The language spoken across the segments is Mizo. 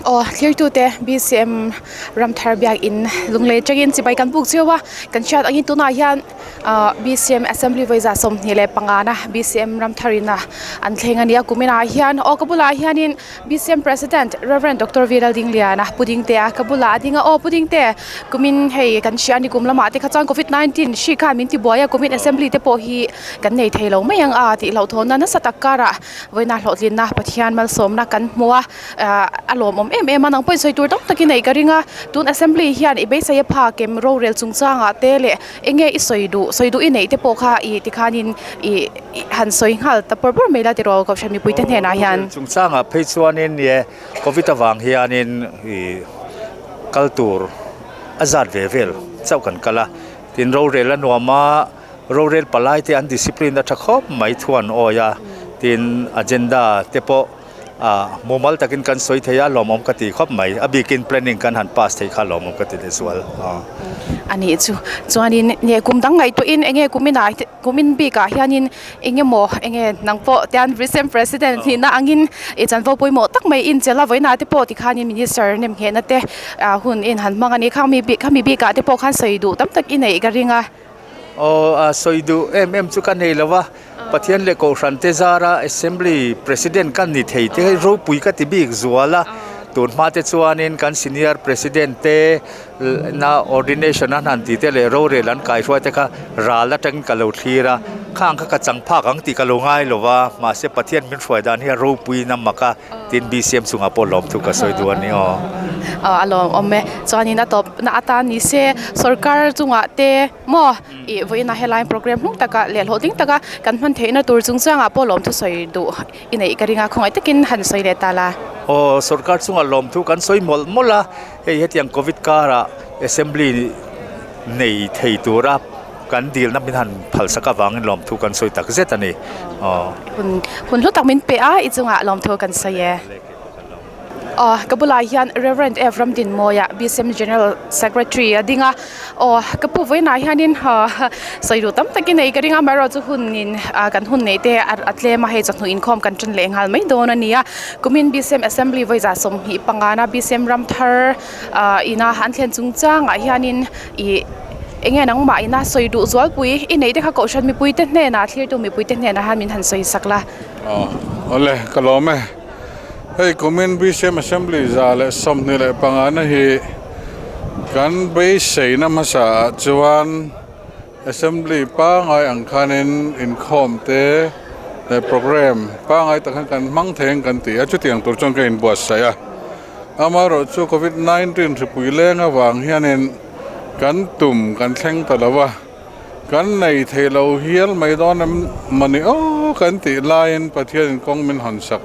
Aw thlirtute BCM Ramthar biakin Lunglei atangin chibai kan buk chiau a kan hriat angin tunah hian ah BCM assembly vawi zah 25 na BCM Ramthar in a an thleng a nia kum inah hian aw ka bulah hianin BCM president Rev Doctor V Laldingliana pu Dingtea ka bulah a ding a aw pu Dingte kumin hei kan hria a ni kum lamah te kha chuan covid 19 hri khan min tibuai a kumin assembly te pawh hi kan nei thei lo mai ang a tih hlauhthawnna nasa tak karah vawiina hlawhtlinna Pathian malsawmna kan hmu a ah a lawmawm em em a nang pawhin sawi tur tam takin neih ka ring a tun assembly hian i beisei a phak em rorel chungchangah te leh eng nge i sawi duh sawi duh i neih te pawh kha ih tikhanin ih han sawi nghal ta pawr pawr mai la tiraw kohhran mipui te hnenah hian. Chungchangah phei chuanin nia covid avang hianin ih kal tur a zat ve vel chauh kan kal a tin rorel a nuam a. Rorel palai te an discipline a tha khawp mai thuan awi a, tin agenda te pawh ah mumal takin kan sawi thei a lawmawm ka ti khawp mai, a bikin planning kan han pass thei kha lawmawm ka ti leh zual. A nih chu, chuanin nge kum dang ngaihtuahin enge kuminah kumin bikah hianin eng emaw enge nang pawh tian recent president nihna angin i chanvo pawimawh tak mai inchel a vawiinah te pawh tikhanin minister nemnghehna te hun in han hmang a ni khang mi bik khami bikah te pawh khan sawi duh tam tak i neih ka ring a. Aw a sawi duh em em chu ka nei lo va, Pathian leh Kohhran te zara Assembly President ka ni thei te hi ropui ka ti bik zual a, tun hma te chuanin kan Senior President te na Ordination an han tih te leh rorel an kaihruai te kha ral atangin ka lo thlir a, khang kha ka chang phak ang tih ka lo ngai lo va, mahse Pathian min hruai dan hi a ropuiin a mak a. Tin BCM chungah pawh lawmthu ka sawi duh a ni aw. A lawmawm e. Chuanin a tawpna atan ni se sorkar chungah te maw ih vawiinah helai program hnung taka leh hlawhtling taka kan hman theihna tur chungchangah pawh lawmthu sawi duh i neih ka ring a, khawngaih takin han sawi leh ta la. Aw sorkar chungah lawmthu kan sawi mawlh mawlh a, hei hetiang covid karah assembly nei thei tura Kan dilna min han phalsak avangin lawmthu kan sawi tak zet a ni. Aw. Hun hun hlu tak min pe a, i chungah lawmthu kan sawi e. Aw, ka bulah hian Rev. F. Ramdinmawia, BCM General Secretary a ding a. Aw, ka pu vawiinah hianin sawi duh tam takin nei ka ring a, amaherawhchu hunin kan hun neih te a tlem a, hei chawhnu inkhawm kan ṭan leh nghal mai dawn a ni a. Kumin BCM Assembly vawi 25 na BCM Ramthar ina an thlen chungchangah hianin ih Enge nangmah ina sawi duh zualpui i neih te kha kohhran mipui te hnenah thlirtu mipui te hnenah hian min han sawi sak la. Aw awle ka lawm e. Hei kumin BCM Assembly 125 na hi kan beiseina hmasa ah chuan Assembly pangai ang khanin inkhawm te leh program pangai tak khan kan hmang thei ang kan ti a, chutiang tur chuan ka inbuatsaih a. Amaherawhchu Covid 19 hripui leng avang hianin kan tum kan thleng ta lo a, kan nei thei lo hial mai dawn em mawni aw kan tih laiin Pathianin kawng min hawn sak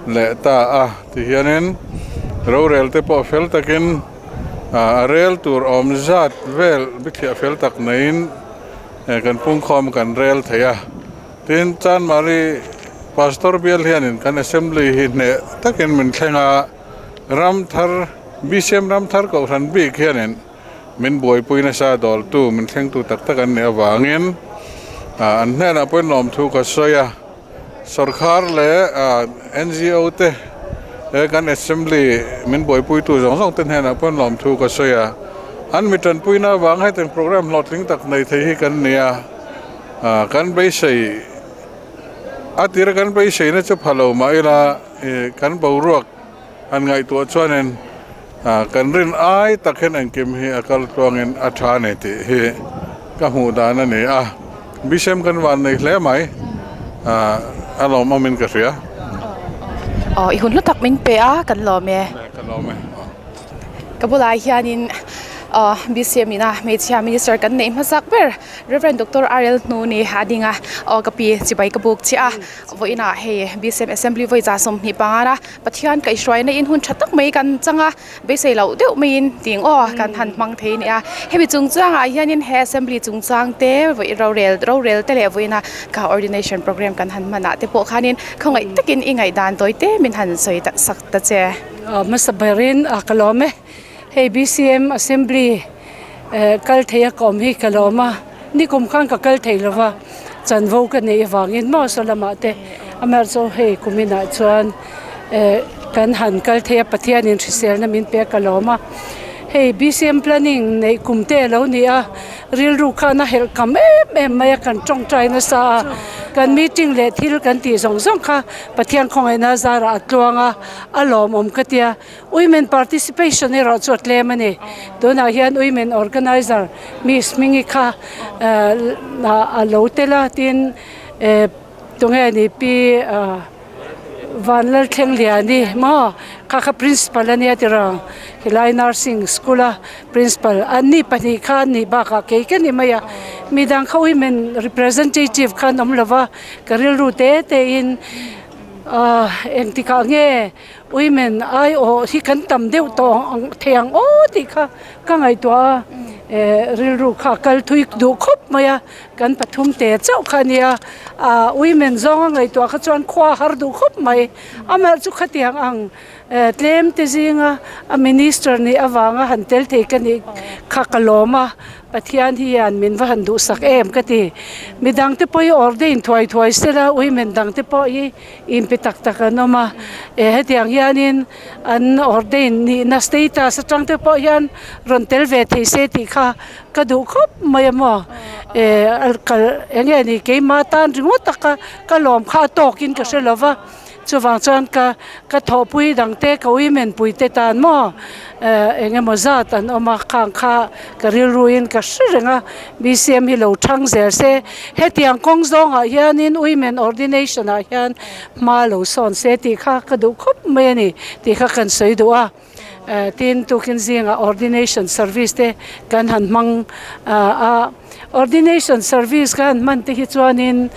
leh ta a tihianin rorel te pawh fel takin a rel tur awm zat vel bithliah fel tak neiin kan pungkhawm kan rel thei a. Tin, Chanmari Pastor bial hianin kan Assembly hi hneh takin min thleng a, Ramthar, BCM Ramthar Kohhran bik hianin min buaipui nasa dawltu, min thlengtu tak tak an nih avangin an hnenah pawhin lawmthu ka sawi a. Sorkar leh NGO te he kan Assembly min buaipuitu zawng zawng te hnenah pawhin lawmthu ka sawi a. An mi tanpuina avang hetiang programme hlawhtling tak nei thei hi kan ni a. Kan beisei a tira kan beiseina chu pha lo mah ila kan boruak han ngaihtuah chuanin kan rin ai tak hian engkim hi a kal tluangin a tha a ni tih hi ka hmuh dan a ni a, Bisham kan van nei hle mai a lawmawmin ka hria. Aw i hun hlu tak min pe a kan lawm e. Ka lawm e. Ka bulah hianin BCM ina hmeichhia minister kan neih hmasak ber. Rev. Doctor RL Hnuni a ding a, aw ka pi chibai ka buk chiah a, vawiinah hei BCM Assembly vawi 25 na Pathian kaihhruaina in hun tha tak mai kan chang a, beisei loh deuh maiin ting aw kan han hmang thei a ni a, hemi chungchangah hianin he Assembly chungchang te vawi rorel rorel te leh vawiina ka ordination program kan han hmanah te pawh khanin khawngaih takin i ngaihdan tawi te min han sawi sak ta che. Hmasa berin ka lawm e. Hei BCM Assembly kal thei a ka awm hi ka lawm a, nikum khan ka kal thei lo va, chanvo ka neih avangin maw saw lamah te amaherawhchu hei kuminah chuan eh kan han kal thei a, Pathianin hriselna min pe a ka lawm a. Hei BCM planning neih kum te a lo ni a, rilru khan a helh kam em em mai a, kan tawngtai nasa a, kan meeting leh thil kan tih zawng zawng kha Pathian khawngaihna zarah a tluang a, a lawmawm ka tia. Women participation erawh chu a tlem a ni. Tunah hian women organiser Miss Hmingi kha a lo tel a, tin tunge ni pi Vanlalthlengliani maw kha kha principal a nia tiraw helai nursing school a principal an ni pahnih kha an nih bakah kei ka ni mai a, midang kha women representative kha an awm lova ka rilru te te in engtikah nge Women aiawh hi kan tam deuh tawh ang thei ang aw tih kha ka ngaihtuah a, eh rilru kha a kal thui duh khawp mai a, kan pathum te chauh kha a nia, ah women zawnga ngaihtuah kha chuan khua a har duh khawp mai, amaherawh chu khatiang ang eh tlem te zinga a minister nih avanga han tel thei ka nih kha ka lawm a, Pathian hian min va han duhsak em ka ti, midang te pawh hi ordain thuai thuai sela women dang te pawh hi. Inpe tak tak an awm a, eh hetiang hianin an ordain nihna status atang te pawh hian rawn tel ve thei se tih kha ka duh khawp mai a maw, eh a kal eng nge ni keimah tan ringawt taka ka lawm kha a tawkin ka hre lo va, chuvang chuan ka ka thawhpui dang te ka women pui te tan maw eh eng emaw zat an awm a khang kha ka rilruin ka hre reng a, BCM hi lo thang zel se. Hetiang kawng zawngah hianin Women Ordination ah hian hma lo sawn se tih kha ka duh khawp mai a ni tih kha kan sawi duh a. Tin, tukin zingah Ordination Service te kan han hmang a. Ordination Service ka han hman te hi chuanin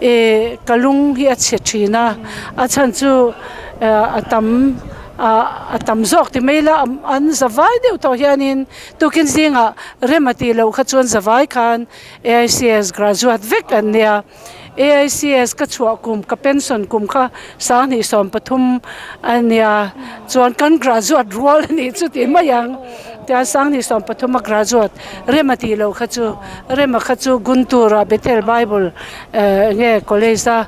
ih ka lung hi a chhe thin a, a chhan chu a tam a tam zawk ti mai la an za vai deuh tawh hianin tukin zingah rem a tih loh kha chuan za vai khan AICS graduate vek an nia. AICS ka chhuah kum, ka pension kum kha 2013 a nia. Chuan kan graduate rual a nih chu tih mai ang. Tichuan 2013 a graduate rem a tih loh kha chu, rem a kha chu Guntur ah Bethel Bible nge college a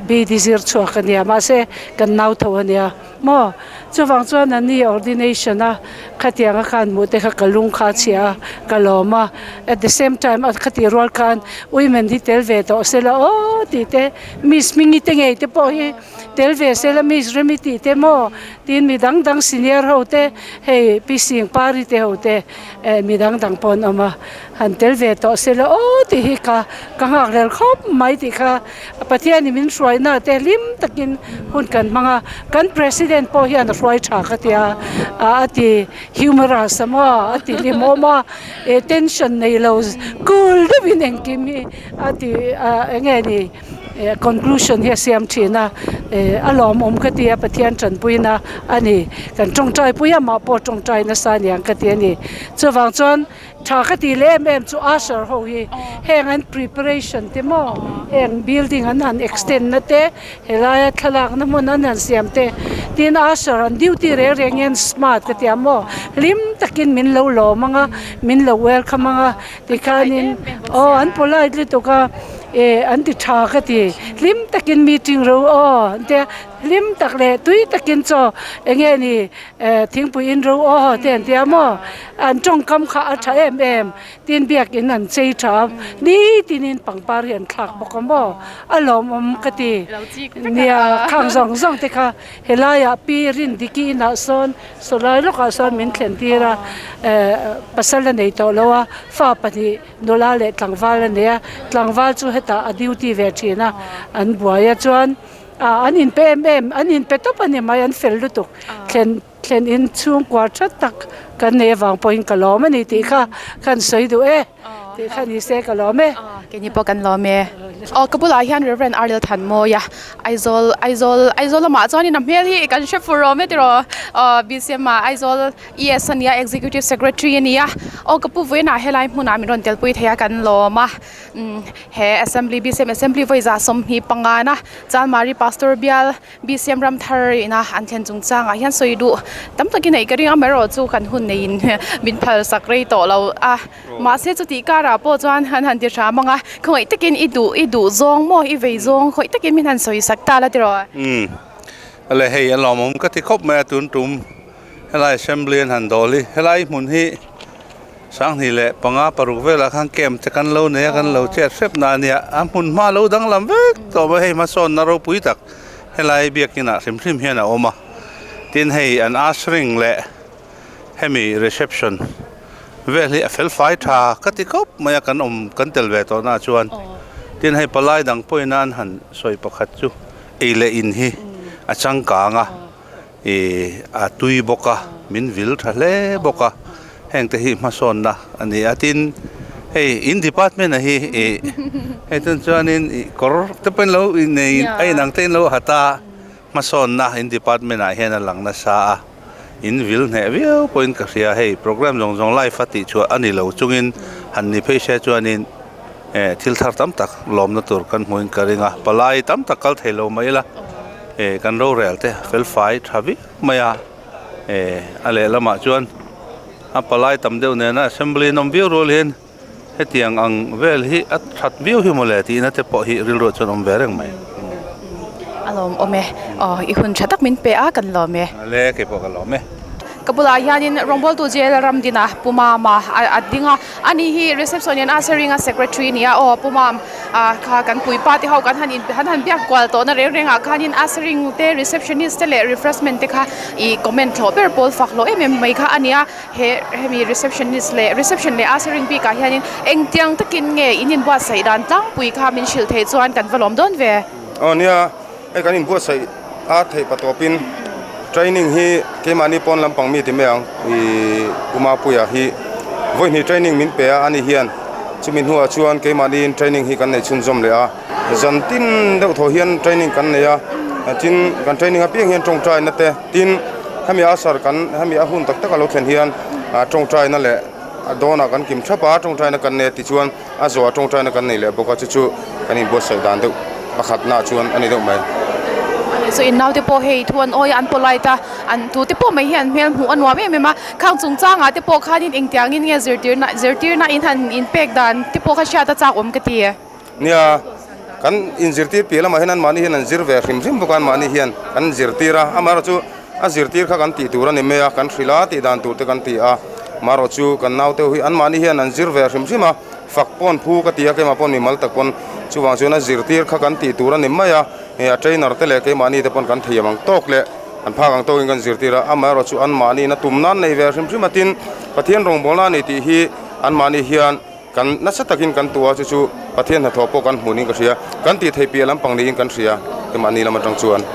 BD zir chhuak a nia. Mahse kan nau tho a nia. Maw? Chuvang chuan a ni ordination a khatiang a khan hmuh te kha ka lung kha a chhia a, ka lawm a. At the same time a khatih rual khan women hi tel ve tawh se la aw tih te, Miss Hmingi te ngei te pawh hi tel ve se la Miss Remi tih te maw tiin mi dang dang senior ho te hei Pi Singpari te ho te eh mi dang dang pawh an awm a, han tel ve tawh se la aw tih hi ka ka nghak rel khawp mai tih kha Pathianin min hruaina te hlim takin hun kan hmang a, kan President pawh hian a hruai tha ka tia, a ti humorous a maw, a ti hlimawm a, eh tension nei lo cool deuhin engkim hi a ti eng nge ni conclusion hi a siam thin a, eh a lawmawm ka tia Pathian tanpuina a ni, kan tawngtai pui a mah pawh tawngtai nasa aniang ka ti a ni, chuvang chuan. Tha ka tih leh em em chu usher ho hi heng an preparation te maw heng building an han extend na te helaia thlalak na hmun an han siam te tin usher an duty reng reng hian smart ka tia maw hlim takin min lo lawm ang a min lo welcome ang a tikhanin aw an polite lutuk a eh an ti tha ka ti hlim takin meeting ro aw an tia hlim tak leh tui takin chaw eng nge ni eh thingpui in ro aw te an tia maw. An tawngkam kha a tha em em, tin biakin an chei tha a, nitinin pangpar hi an thlak bawk a maw, a lawmawm ka ti. Nia, khang zawng zawng te kha helaiah Pi Rindiki inah sawn sawlai lawkah sawn min thlen tir a, eh pasal a nei tawh lo a, fa pahnih nula leh tlangval a nei a, tlangval chu hetah a duty ve thin a, an buai a chuan ah an inpe em em, an inpe tawp a ni mai, an fel lutuk thlen. Thlen in chhungkua tha tak kan nei avang pawhin ka lawm a ni tih kha kan sawi duh e tih kha ni se ka lawm e. Keini pawh kan lawm e. Aw ka bulah hian Rev. Arlel Thanmawia Aizawl Aizawl Aizawl lamah chuanin a hmel hi kan hre fur awm e tiraw aw BCM ah Aizawl ES a nia Executive Secretary a nia aw ka pu vawiinah helai hmunah min rawn telpui thei a kan lawm a umm he Assembly BCM Assembly vawi 125 na Chalmari Pastor bial BCM Ramthar ina an thlen chungchangah hian sawi duh tam takin neih ka ring a, amaherawh chu kan hun neiin min phal sak rei tawh lo a, mahse chutih karah pawh chuan an han ti hram ang a, khawngaih takin i duh i duh zawng maw i vei zawng khawngaih takin min han sawi sak ta la tiraw? Umm. Ale hei a lawmawm ka ti khawp mai a tun tum helai assembly an han dawl hi helai hmun hi 2006 velah khan camp te kan lo nei a kan lo chet hrep na ania a hmun hma lo danglam vek tawh mai hei hmasawnna ropui tak helai biakin ah hrim hrim hian a awm a tin hei an ushering leh hemi reception vel hi a fel fai tha ka ti khawp mai a kan awm kan tel ve tawh na chuan tin hei palai dang pawhin an han sawi pakhat chu ei leh in hi a changkang a ih a tui bawk a min vil tha hle bawk a heng te hi hmasawnna a ni a tin hei in department ah hi ih hei chuan chuanin ih kawr te pawhin lo innei a inang te in lo ha ta hmasawnna in department ah hian a lang nasa a in vil hneh viau pawhin ka hria hei program zawng zawng live a tih chhuah a ni lo chungin han ni phei se chuanin eh thil thar tam tak lawmna tur kan hmuhin ka ring a palai tam tak kal thei lo mai ila eh kan rorel te fel fai tha viau mai a eh a lehlamah chuan a palai tam deuh nena assembly an awm viau rual hian Hetiang ang vel hi a that viau hi mawle tihna te pawh hi rilruah chuan awm ve reng mai. A lawm awm e. Aw i hun tha tak min pe a kan lawm e. Ale kei pawh ka lawm e. Ka bulah hianin rawngbawltu jail Ramdina Pu Mama a ding a, ani hi reception in a sharing a secretary a ni a, aw Pu Mam kha kan puipa te ho kan han in han han biak kual tawhna reng rengah khanin a sharing te receptionist te leh refreshment te kha ih comment hlawh ber pawl fak hlawh em em mai kha a ni a. He hemi receptionist leh reception leh ushering bikah hianin engtiang takin nge in inbuatsaih dan tlangpui kha min hrilh theih chuan kan va lawm dawn ve. Aw nia, hei kan inbuatsaih a theih patawpin training hi keimahni pawn lampang mi ti mai ang ih Pu Mapuia hi vawi hnih training min pe a ani hian chumi hnuah chuan keimahniin training hi kan nei chhunzawm leh a, zan tin deuh thaw hian training kan nei a, tin kan training apiang hian tawngtaina te tin hemi a sar kan hemi a hun tak tak a lo thlen hian ah tawngtaina leh a dawnah kan kim thap a tawngtaina kan nei a tichuan a zawhah tawngtaina kan nei leh bawk a chu chu kan inbuatsaih dan deuh pakhatnaah chuan a ni deuh mai. Chu in naute pawh hei thu an awi a an polite a an tute pawh mai hi an hmel hmuh a nuam em em a khang chungchangah te pawh khanin engtiangin nge zirtirna zirtirna in han inpek dan te pawh kha hriat a chak awm ka ti. Nia, kan inzirtir piah lamah hian anmahni hian an zir ve hrim hrim bawk a, anmahni hian kan zirtir a, amaherawhchu a zirtir kha kan tih tur a ni mai a, kan hrilh a, tih dan tur te kan ti a, amaherawhchu kan naute ho hi anmahni hian an zir ve hrim hrim a, fak pawn phu ka ti a, keimah pawn mimal tak pawn chuvang chuan a zirtir kha kan tih tur a ni mai a, hei a trainer te leh keimahni te pawn kan thiam ang tawk leh an phak ang tawkin kan zirtir a, amaherawhchu anmahni in a tum nan nei ve hrim hrim a, tin Pathian rawngbawlna a ni tih hi anmahni hian. Kan nasa takin kan tuah chu chu Pathian hnathawh pawh kan hmuh niin ka hria. Kan tih theih piah lampang niin kan hria keimahni lam atang chuan.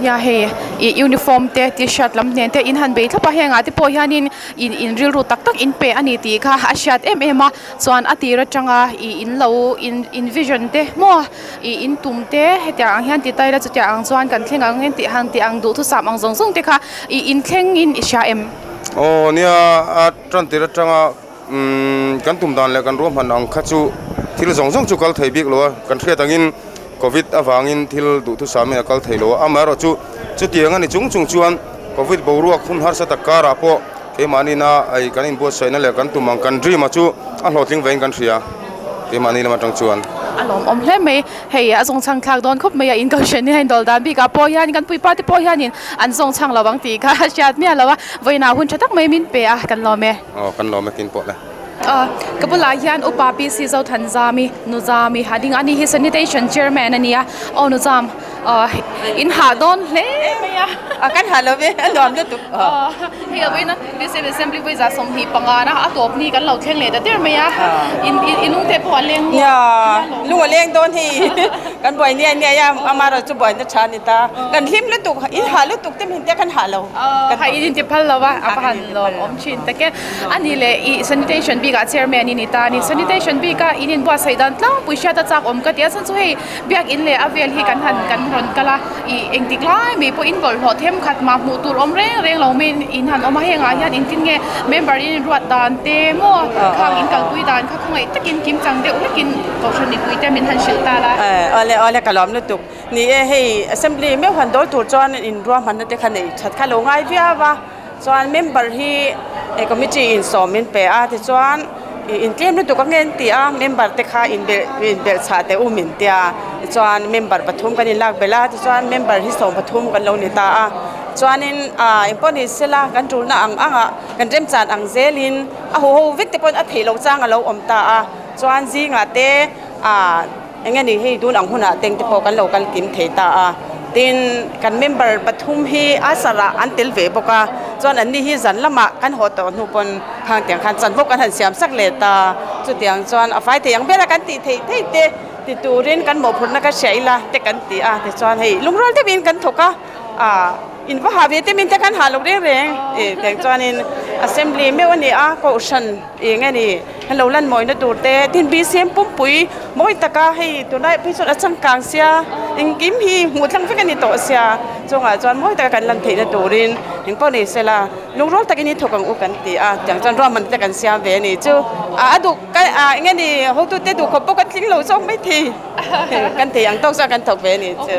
Nia hei ih uniform te t-shirt lam nen te in han bei thlap a hengah te pawh hianin in in rilru tak tak in pe a ni tih kha a hriat em em a chuan a tir atanga ih in lo in in vision te maw ih in tum te hetiang ang hian ti ta ila chutiang ang chuan kan thleng ang tih han tih ang duhthusam ang zawng zawng te kha ih in thleng in i hria em? Aw nia a tan tir atanga. Umm kan tum dan leh kan ruahman ang kha chu thil zawng zawng chu kal thei bik lo a, kan hriat angin covid avangin thil duhthusam in a kal thei lo a, amaherawh chu chutiang a ni chung chung chuan covid boruak hun harsa tak karah pawh keimahni na ei kan inbuatsaihna leh kan tum ang kan dream a chu a hlawhtling vein kan hria keimahni lam atang chuan. A lawmawm hle mai, hei a zawngchhang thlak dawn khawp mai a, in kohhran hian dawl dan bikah pawh hian kan puipa te pawh hianin an zawngchhang lo ang tih kha a hriat miah lo a, vawiinah hun tha tak mai min pe a kan lawm e. Aw kan lawm e tin pawh le. Ka bulah hian upa PC Zothanzami Nuzami a ding a ni hi sanitation chairman a ni a aw Nuzam in hah dawn hle mai a. A kan hah lo ve a nuam lutuk. Hei a vawiin a BCM Assembly vawiza 25 na a tawp ni kan lo thleng leh ta der mai a in in lung te pawh a leng Nia lung a leng dawn hei kan buai niai niai a amaherawh chu buaina tha a ni ta kan hlim lutuk in hah lutuk te hmin te kan hah lo. Hei in inti phal lo a, a va han lawm awm thin tak e. A ni leh ih sanitation bikah chairman i ni ta a ni. Sanitation bika in inbuatsaih dan tlangpui hriat a chak awm ka ti a, chuan chu hei biakin leh a vel hi kan han kan rawn kal a, ih engtik lai mai pawh in bawlhhlawh thenkhat mah hmuh tur awm reng reng lo mai in han awm a, hengah hian engtin nge member in inruat dan te maw khang in kalpui dan kha khawngaih takin kim chang deuh hlekin kohhran mipui te min han hrilh ta la. Awle awle ka lawm lutuk. Ni e, hei assembly meuh han dawl tur chuan in ruahmanna te kha nei that kha lo ngai viau a, chuan member hi committee in sawm min pe a, tichuan Intlem lutuk ang en ti a, member te kha inbelh inbelh chhah teh u min tia, tichuan member pathum kan inlak belh a, tichuan member hi 13 kan lo ni ta a, chuanin ah engpawh ni sela kan tulna ang angah kan remchan ang zelin a huho vek te pawhin a theih loh chang a lo awm ta a, chuan zingah te ah Eng nge ni hei tun ang hunah teng te pawh kan lo kal kim thei ta a, tin kan member pathum hi a sarah an tel ve bawk a, chuan an ni hi zan lamah kan haw tawh hnu pawn khang tiang khan chanvo kan han siam sak leh ta, chutiang chuan a fai thei ang ber a kan tih theih theih te ti turin kan mawhphurhna ka hria ila te kan ti a, tichuan hei lungrual deuhin kan thawk a, ah. In va ha ve te min te khan ha lo reng reng e tiang chuanin assembly meuh a ni a kohhran eng a ni an lo lan mawina tur te tin BCM pumpui mawi taka hei tunlai phei chuan a changkang sia engkim hi hmuh tlang vek a ni tawh sia chungah chuan mawi taka kan lan theihna turin engpawh ni sela lungrual takin i thawk ang u kan ti a tiang chuan ruahman te kan siam ve a ni chu a duh ka eng nge ni hotute duh khawp pawh kan tling lo zawk maithei kan thei ang tawk chuan kan thawk ve a ni chu.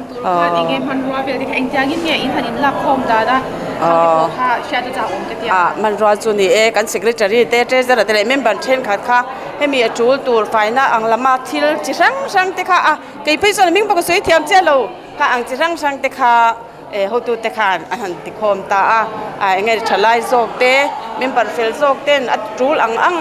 Tur khan enge hmanrua vel te kha engtiangin nge in han inlak khawm dan a, khang te pawh kha hriat a chak awm ka ti a. Ah, hmanrua chu ni e, kan secretary te, treasurer te leh member thenkhat kha hemi a tul tur faina ang lama thil chi hrang hrang te kha a, kei phei chuan a hming pawh ka sawi thiam chiah lo, kha ang chi hrang hrang te kha eh hotu te khan an han ti khawm ta a, ah enge thalai zawk te, member fel zawk ten a tul ang ang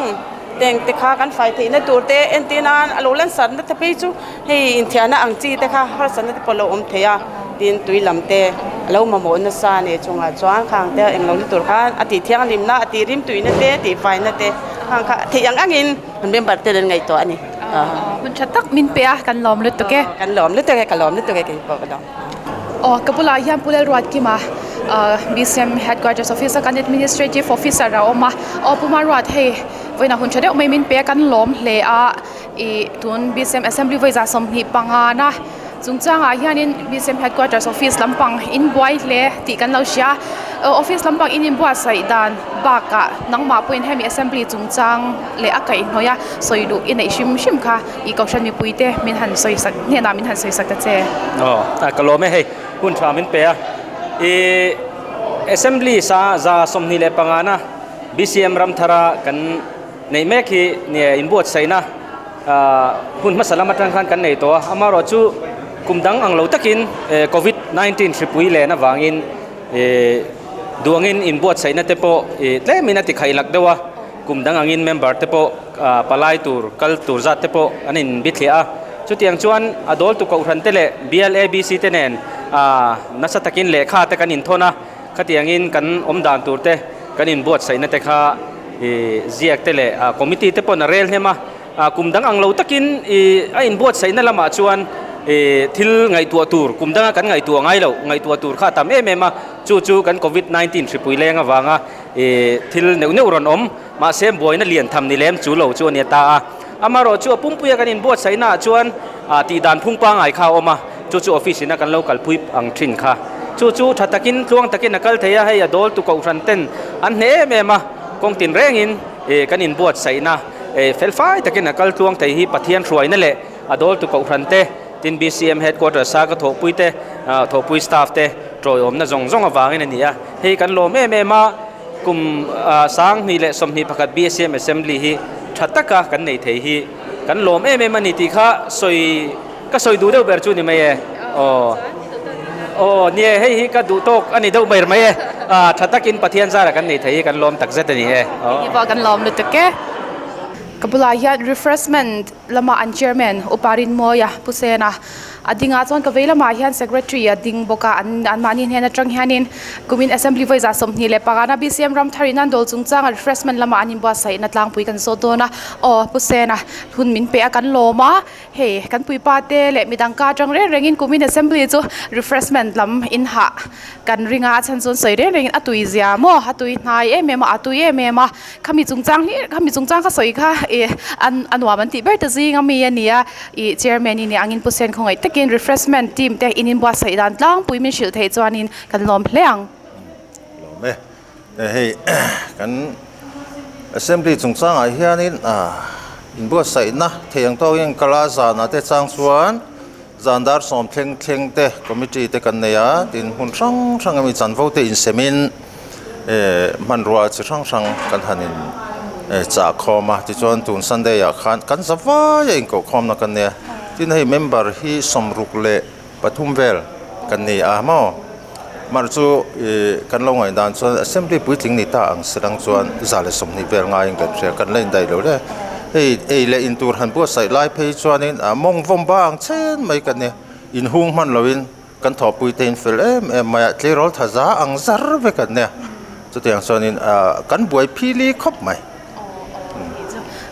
teng te kha kan fai theihna tur te entir nan a lo lansarna te phei chu. Hei inthiahna ang chi te kha harsatna te pawh a lo awm thei a, tin tui lam te a lo mamawh nasa a nih chungah chuan khang te englo ni tur khan a tih thianghlimna a tih rimtuina te tih faina te khang kha theih ang angin kan member ten an ngaihtuah a ni. Hun tha tak min pe a, kan lawm lutuk e. Kan lawm lutuk e, ka lawm lutuk e keipawh ka lawm. Aw ka bulah hian Pu Lalruatkima BCM Headquarters Office a kan Administrative Officer a awm a, aw Pu Maruat hei vawiinah hun tha deuh mai min pe a kan lawm hle a. Ih tun BCM Assembly vawi 25 na chungchangah hianin BCM Headquarters Office lampang in buai hle tih kan lo hria a office lampang in inbuatsaih dan bakah nangmah pawhin hemi Assembly chungchang leh a kaihhnawih a sawi duh i neih hrim hrim kha ih kohhran mipui te min han sawi sak hnenah min han sawi sak ta che. Aw ka lawm e hei hun tha min pe a ih Assembly sa 25 na BCM Ramthara kan Neih mek hi nia inbuatsaihna hun hmasa lam atang khan kan nei tawh a, amaherawhchu kum dang ang lo takin covid 19 hripui len avangin duangin inbuatsaihna te pawh tlemin a ti khaih lak deuh a, kum dang angin member te pawh palai tur kal tur zat te pawh an inbithliah a, chutiang chuan a dawltu kohhran te leh BLABC te nen nasa takin lehkha te kan inthawn a. Khatiangin kan awm dan tur te, kan inbuatsaihna te kha ih ziak te leh committee te pawn a rel hnem a, kum dang ang lo takin ih a inbuatsaihna lamah chuan ih thil ngaihtuah tur kum danga kan ngaihtuah ngai loh ngaihtuah tur kha a tam em em a, chu chu kan covid 19 hripui leng avanga ih thil neuh neuh rawn awm mahse buaina lian tham ni lem chu lo chu a ni ta a, amaherawh chu a pumpuia kan inbuatsaihna ah chuan tih dan phung pangngai kha a awm a. Chu chu office ina kan lo kalpui ang thin kha. Chu chu tha takin tluang takin a kal thei a, hei a dawltu kohhran ten an hneh em em a, kawng tin rengin ih kan inbuatsaihna ih felfai takin a kal tluang thei hi Pathian hruaina leh a dawltu kohhran te, tin BCM headquarters a ka thawhpui te, thawhpui staff te tawiawmna zawng zawng avangin a ni a, hei kan lawm em em a, kum 2021 BCM Assembly hi tha taka kan nei thei hi kan lawm em em a ni tih kha sawi. Ka sawi duh deuh ber chu ni mai e. Aw. Aw, nie, hei hi ka duh tawk a ni deuh ber mai e. Ah, tha takin Pathian zara kan nei thei hi kan lawm tak zet a ni e. Aw. Hei pawh kan lawm lutuk e. Ka bulah hian refreshment lama an chairman Upa Rinmawia Pu Sena a ding a, chuan ka vei lamah hian secretary a ding bawk a, an anmahni hnen atang hianin kumin assembly vawi 25 na BCM Ramthar in an dawl chungchanga refreshment lama an inbuatsaihna tlangpui kan zawt dawn a. Aw, Pu Sena hun min pe a kan lawm a. Hei kan puipa te leh midang ka atang reng rengin kumin assembly chu refreshment lam in hah kan ring a a chhan chuan sawi reng rengin a tui zia maw a tui hnai em em a a tui em em a khami chungchang hlir khami chungchang kha sawi kha ih an a nuam an tih ber ta zing ami a ni a ih chairman in nih angin pu sen khawngaih takin refreshment team te in inbuatsaih dan tlangpui min hrilh theih chuanin kan lawm hle ang. Lawm e. Hei kan assembly chungchangah hianin inbuatsaihna thei ang tawkin kala zanah te chang chuan zan dar sawm thleng thleng te committee te kan nei a tin hmun hrang hrang ami chanvo te insemin hmanrua chi hrang hrang kan han in. chah khawm a tichuan tun Sunday ah khan kan za vai a inkoh khawmna kan nia tin hei member hi sawmruk leh pathum vel kan ni a maw mar chu ih kan lo ngaih dan chuan assembly puitling ni ta ang serang chuan 120 vel ngaiin kan hria kan la indaih lo hle hei ei leh in tur han buatsaih lai phei chuanin a mawng vawm bang chen mai kan nia inhung hman loin. Kan thawhpui te in fel em em mai a, tleirawl tha za ang zar vek an nia. Chutiang chuanin kan buai phili khawp mai.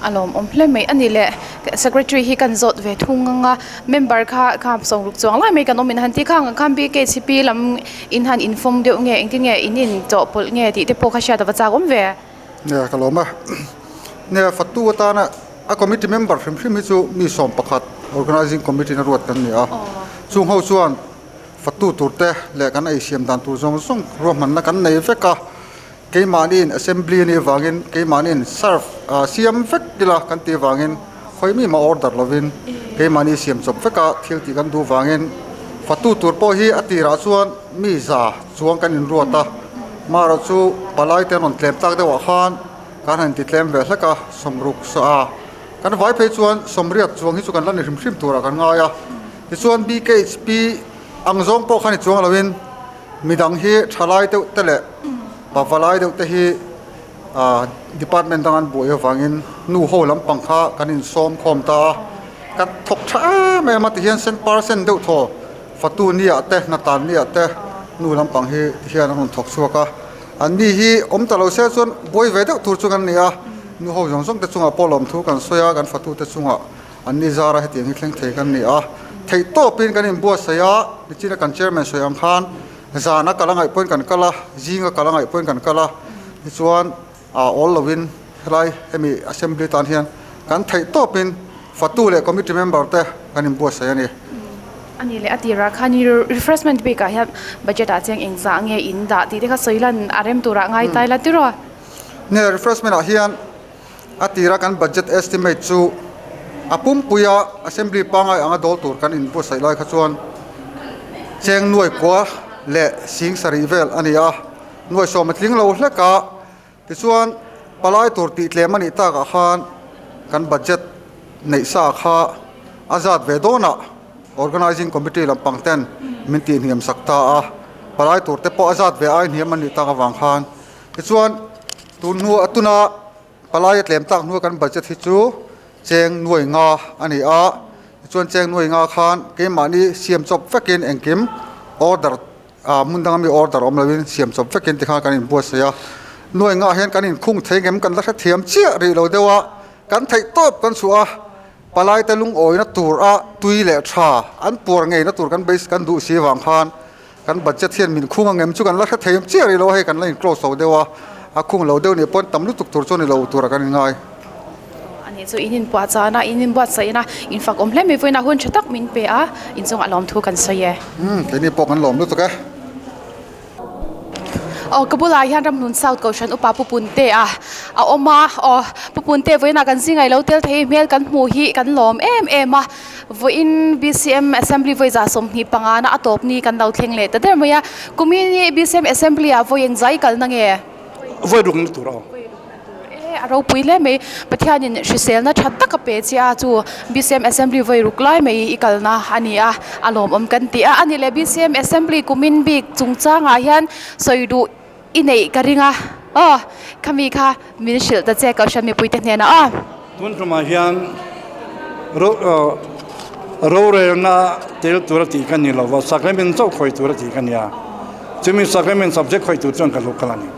A lawmawm hle mai a ni le. Secretary hi kan zawt ve thung ang a, member kha kha sawmruk chuang lai mai kan awm in han ti khang ang khan BKHP lam in han inform deuh nge engtin nge in in chawhpawlh nge tih te pawh kha hriat a va chak awm ve. Nia ka lawm a, nia fatu atana a committee member hrim hrim hi chu mi 11 organising committee na ruat kan ni a, chung ho chuan fatu tur te leh kan ei siam dan tur zawng zawng ruahmanna kan nei vek a, keimahniin assembly a nih avangin keimahniin serve siam vek ila kan tih avangin khawi mi mah order lovin keimahni siam chawp vek a thil tih kan duh avangin fatu tur pawh hi a tirah chuan mi za chuang kan inruat a, marawh chu palai te an rawn tlem tak deuhah khan kan han inti tlem ve hlek a, sawmruk saw a, kan vai phei chuan sawmriat chuang hi chu kan la ni hrim hrim turah kan ngai a, tichuan BKHP ang zawng pawh khan i chuang loin midang hi thalai deuh te leh pavalai deuh te hi ah department dang an buai avangin nu ho lampang kha kan insawm khawm ta a, kan thawk tha em em a tihian cent percent deuh thaw. Fatu nia te, Hnatan nia te nu lampang hi hian a rawn thawk chhuak a, an ni hi awm ta lo se chuan buai ve deuh tur chu kan ni a, nu ho zawng zawng te chungah pawh lawmthu kan sawi a, kan fatu te chungah an ni zara hetiang hi thleng thei kan ni a, theih tawpin kan inbuatsaih a, nichina kan chairman sawi ang khan zana kal a ngaih pawhin kan kal a, zinga kal a ngaih pawhin kan kal a, tichuan a awl lovin helai hemi assembly tan hian kan theih tawpin fatu leh committee member te kan inbuatsaih a ni. A ni leh a tirah khan i refreshment bik ah hian budget ah chiang engzah nge in dah tih te kha sawi lan a rem turah ngai ta ila tiraw? Nge refreshment ah hian a tira kan budget estimate chu a pumpuia assembly pangai anga dawl tur kan inbuatsaih lai kha chuan cheng nuai kua leh sing sarih vel a ni a. Nuaisawm a tling lo hlek a, tichuan palai tur tih tlem a nih takah khan kan budget neih sa kha a zat ve dawnah organising committee lampang ten min tih hniam sak ta a, palai tur te pawh a zat ve ai hniam a nih tak avang khan tichuan tun hnu a tuna palai a tlem tak hnua kan budget hi chu cheng nuai nga a ni a, tichuan cheng nuai nga khan keimahni siam chawp vekin engkim order Ah hmun danga mi order awm loin siam chawp vekin tikhan kan inbuatsaih a, nuai ngah hian kan inkhung thei ngem kan la hrethiam chiah rih lo deuh a, kan theih tawp kan chhuah a, palai te lungawina tur a tui leh tha an puar ngeina tur kan base kan duh si vang khan kan budget hian min khung angem chu kan la hrethiam chiah rih lo a, hei kan la in close lo deuh a, a khung lo deuh nih pawn tam lutuk tur chu a ni lo tura kan inngai. Ani chu in inpuah chana in inbuatsaih ina in fak awm hle mai vawiin a hun tha tak min pe a inchungah lawmthu kan sawi e. Umm keini pawh kan lawm lutuk e. Aw ka bulah hian Ramhlun South Kohhran upa Pu Punte a a awm a aw Pu Punte vawiin ah kan zinga ilo tel thei hmel kan hmuh hi kan lawm em em a vawiin BCM Assembly vawi 25 na a tawp ni kan lo thleng leh ta der mai a kumin hi BCM Assembly ah vawi engzai kalna nge? Vawi ruk na tur a awm. E a ropui hle mai Pathianin hriselna tha tak a pe che a chu BCM Assembly vawi ruk lai mai i kalna a ni a a lawmawm kan ti a a ni le BCM Assembly kumin bik chungchangah hian sawi duh i neih ka ring a aw khami kha min hrilh ta che Kohhran mipuite hnenah aw. Tun tumah hian ro rorelna tel tura tih ka ni lova sacrament chauh khawi tura tih ka ni a chumi sacrament subject khawi tur chuan ka lo kal a ni.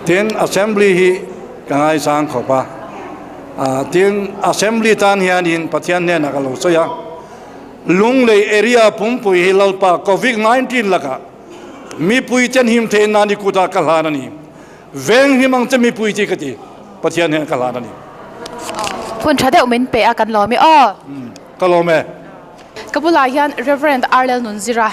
Tin, Assembly hi ka ngaisang khawp a, tin Assembly tan hianin Pathian hnenah ka lo sawi a, Lunglei area pumpui hi Lalpa Covid 19 lakah mipui ten him theih nan i kutah ka hlan a ni, veng him ang che mipui tih ka ti, Pathian hnenah ka hlan a ni. Hun tha deuh min pe a kan lawm e aw. Ka lawm e. Ka bulah hian Rev. Arlel Nunzira.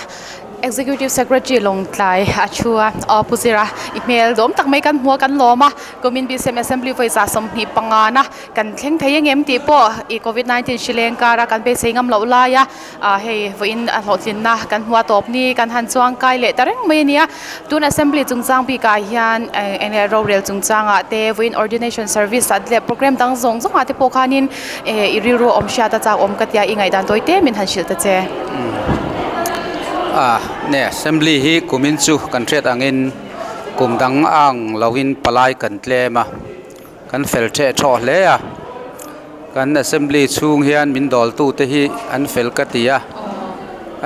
Executive Secretary Lawngtlai a thu a, aw Pu Zira i hmel dawm tak mai kan hmu a kan lawm a, kumin BCM Assembly vawiza 25 na kan thleng thei angem tih pawh i Covid 19 hri leng kara kan beisei ngam loh lai a, ah hei vawiin a hlawhtlinna kan hmu a tawp ni kan han chuang kai leh ta reng mai a nia. Tun Assembly chungchang bikah hian eng nge rorel chungchangah te vawiin Ordination Service ah te leh program dang zawng zawngah te pawh khanin i rilru awm hriat a chak awm ka tia i ngaihdan tawi te min han hrilh ta che. Ah nge Assembly hi kumin chu kan hriat angin kum dang ang loin palai kan tlem a, kan fel theh thawh hle a, kan Assembly chhung hian min dawltu te hi an fel ka ti a,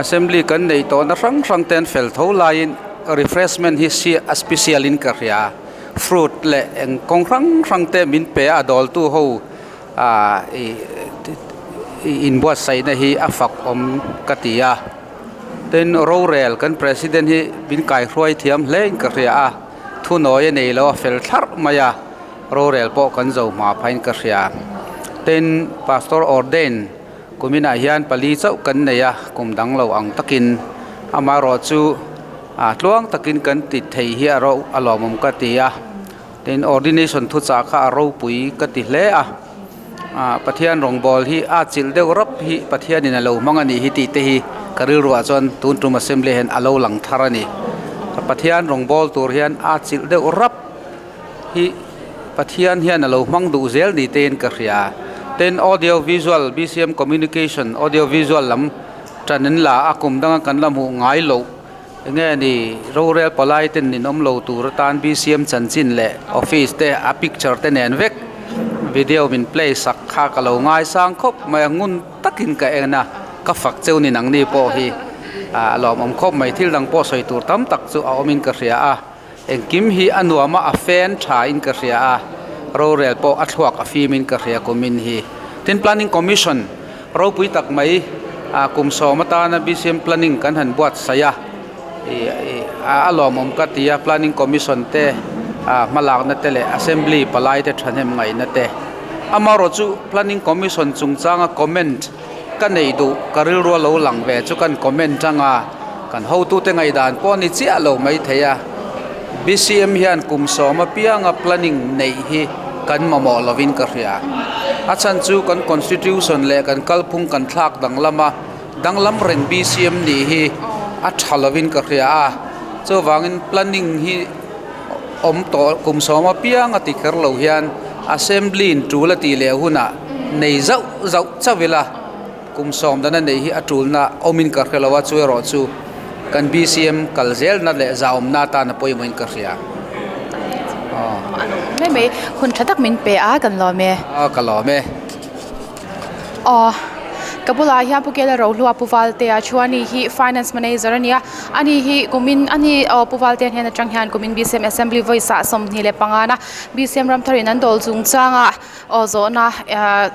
Assembly kan neih tawhna hrang hrang te an fel tho laiin refreshment hi a special in ka hria a, fruit leh eng kawng hrang hrang te min pe a, a dawltu ho ah ih inbuatsaihna hi a fak awm ka ti a, tin rorel kan president hi min kaihruai thiam hle in ka hria a, thunawi a nei lo a fel thlarh mai a, rorel pawh kan zo hma phain ka hria. Tin pastor ordain kuminah hian pali chauh kan nei a, kum dang lo ang takin amaherawhchu ah tluang takin kan ti thei hi a ro a lawmawm ka ti a. Tin, ordination thuchah kha a ropui ka ti hle a, ah Pathian rawngbâwl hi a chilh deuh rawp hi Pathianin a lo hmang a nih hi tih te hi ka rilruah chuan tun tum assembly hian a lo lang thar a ni. Pathian rawngbâwl tur hian a chilh deuh rawp hi Pathian hian a lo hmang duh zel ni tein ka hria. Tin, audio visual BCM communication audio visual lam ṭan an la a, kum danga kan la hmuh ngai loh. Enge ni rorel palai ten nin awm lo tur atan BCM chanchin leh office te a picture te nen vek video min play sak kha ka lo ngaisang khawp mai a ngun takin ka en a ka fak cheu ni nangni pawh hi ah a lawmawm khawp mai thil dang pawh sawi tur tam tak chu a awmin ka hria a engkim hi a nuam a a fan tha in ka hria a rorel pawh a thluak a fim in ka hria kumin hi tin planning commission Ropui tak mai ah kum sawm atana BCM planning kan han buatsaih a, ih ih a lawmawm ka ti a, planning commission te ah hmalakna te leh assembly palai te thahnem ngaihna te. Amaherawh chu planning commission chungchanga comment ka neih duh ka rilru a lo lang ve chu kan comment anga kan hotute ngaihdan pawh a ni chiah lo maithei a, BCM hian kum sawm apianga planning neih hi kan mamawh lovin ka hria. A chhan chu kan constitution leh kan kalphung kan thlak danglam a, danglam reng BCM nih hi a tha lovin ka hria a, chuvangin planning hi awm tawh kum sawm apianga ti kher lo hian assembly in tul a tih leh hunah nei zauh zauh chauh ila. Kum sawm dana neih hi a tulna awmin ka hre lo a, chu erawh chu kan BCM kal zelna leh zahawmna atan a pawimawhin ka hria. Aw. A lawm mai mai, hun tha tak min pe a, kan lawm e. Aw, ka lawm e. Aw, ka bulah hian Pu Kela Rohlua Pu Valtea thu a ni hi Finance Manager a ni a, ani hi kumin ani aw Pu Valtea hnen atang hian kumin BCM Assembly vawi sah 25 na BCM Ramtharin an dawl chungchangah aw zawhna ah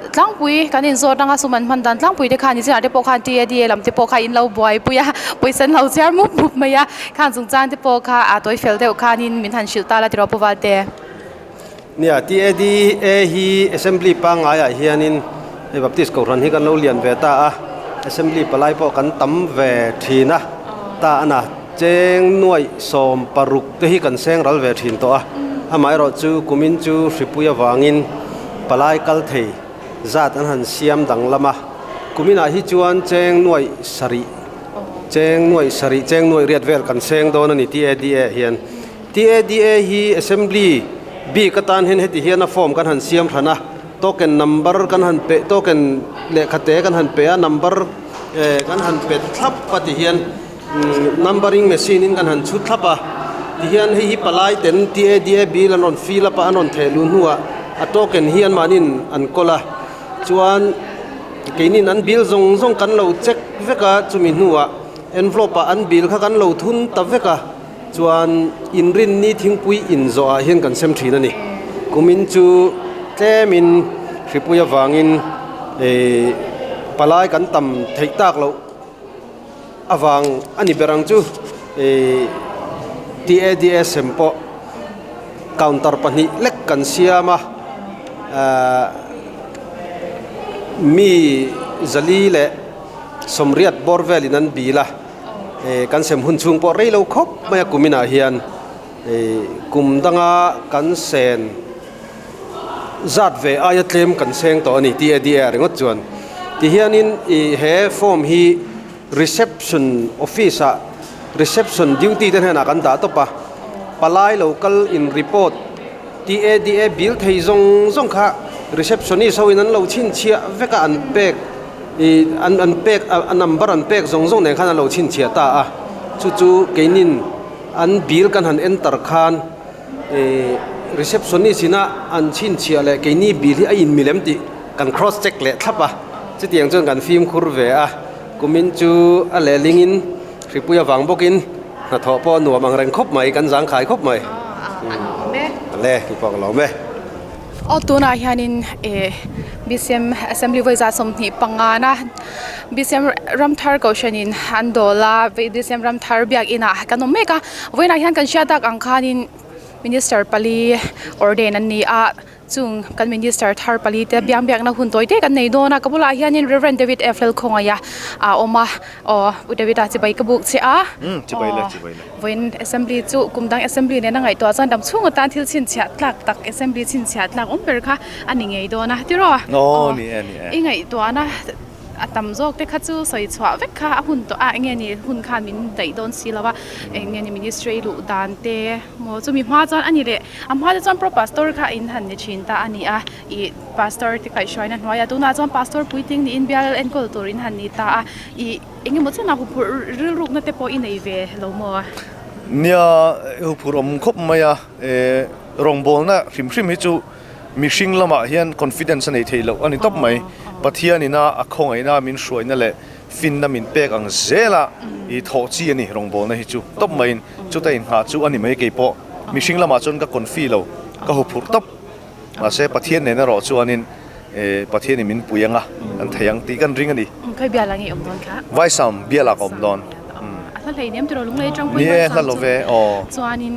Tlangpui kan inzawt anga sum an hman dan tlangpui te khan inzinah te pawh khan TADA lam te pawh kha in lo buaipui a pawisa an lo chhiar mup mup mai a khang chungchang te pawh kha a tawi fel deuh khanin min han hrilh ta la tiraw Pu Valte. Nia TADA hi Assembly pangaiah hianin hei Baptist Kohhran hi kan lo lian ve ta a, Assembly palai pawh kan tam ve thin a, ta ana cheng nuaih 16 te hi kan seng ral ve thin tawh a, amaherawh chu kumin chu hripui avangin palai kal thei zat an han siam danglam a, kuminah hi chuan cheng nuaih sarih, cheng nuaih sarih, cheng nuaih riat vel kan seng dawn a ni TADA hian. TADA hi Assembly bik atan hian heti hian a form kan han siam hran a, token number kan han pe, token lehkhate kan han pe a, number kan han pe thlap a ti hian Numbering machine in kan han chhut thlap a, tihian hei hi palai ten TADA bill an rawn fill up a, an rawn theh luh hnuah a token hi anmahniin an kawl a, chuan keinin an bill zawng zawng kan lo check vek a, chumi hnuah envelope ah an bill kha kan lo thun ta vek a, chuan inrinni thingpui inzawh ah hian kan sem thin a ni. Kumin chu tlemin hripui avangin eh palai kan tam theih tak loh. Avang a ni ber ang chu ih TADSM pawh counter pahnih lek kan siam a ahh mi zali leh sawmriat bawr velin an bil a Kan sem hun chhung pawh rei lo khawp mai a kum inah hian kum danga kan sen zat ve aia tlem kan seng tawh a ni TADA ringawt chuan. Tihianin he form hi reception office ah reception duty te hnenah kan dah tawp a, palai lo kal in report TADA bill thei zawng zawng kha receptionist ho in an lo chhinchhiah vek a an pek ih an an pek a number an pek zawng zawng nen khan an lo chhinchhiah ta a chu chu keinin an bill kan han enter khan ih receptionist ina an chhinchhiah leh keini bill hi a inmil em tih kan cross check leh thlap a chutiang chuan kan fimkhur ve a kumin chu a lehlingin hripui avang bawkin Hnathawh pawh a nuam ang reng khawp mai, kan zangkhai khawp mai. Le, ki pawh ka lawm e. Aw tunah hianin eh BCM Assembly vawi za 25 na BCM Ramthar Kohhranin an dawl a, BCM Ramthar biakinah kan awm mek a, vawiinah hian kan hriat tak ang khanin Minister pali ordain an ni a. Chung kan Minister thar pali te biang biakna hun tawi te kan nei dawn a, ka bulah hianin Rev. David F. Lalkhawngaia a awm a, aw U David a chibai ka buk che a, aw vawiin Assembly chu kum dang Assembly nena ngaihtuah chuan dam chhung atan thil chhinchhiah tlak tak Assembly chhinchhiah tlak awm ber kha a ni ngei dawn a tiraw? Aw ni e ni e. I ngaihtuahna A tam zawk te kha chu sawi chhuah vek kha a hun tawh a, enge ni hun khan min daih dawn si lo a, enge ni ministry luh dan te maw chumi hma chuan a ni leh a hma te chuan pro pastor kha in han ni thin ta a ni a, ih pastor te kaihhruaina hnuaiah tunah chuan pastor puitling niin bial enkawl tur in han ni ta a, ih enge maw chenah huphurh rilrukna te pawh i nei ve lo maw? Nia huphurh awm khawp mai a, rawngbawlna hrim hrim hi chu. Mihring lamah hian confidence a nei thei loh a ni tawp mai. Pathian ina a khawngaihna min hruaina leh finna min pek ang zela i thawh chi a ni rawngbawlna hi chu tawp maiin chuta inghah chu a ni mai kei pawh. Mihring lamah chuan ka confi lo, ka huphurh tawp. Mahse Pathian nen erawh chuanin Pathianin min pui anga kan thei ang tih kan ring a ni. Khawi bial ang i awm dawn kha? Vaisam bial ah ka awm dawn. A hla hlei nem tiraw lunglei atang pawhin Vaisam chu chuanin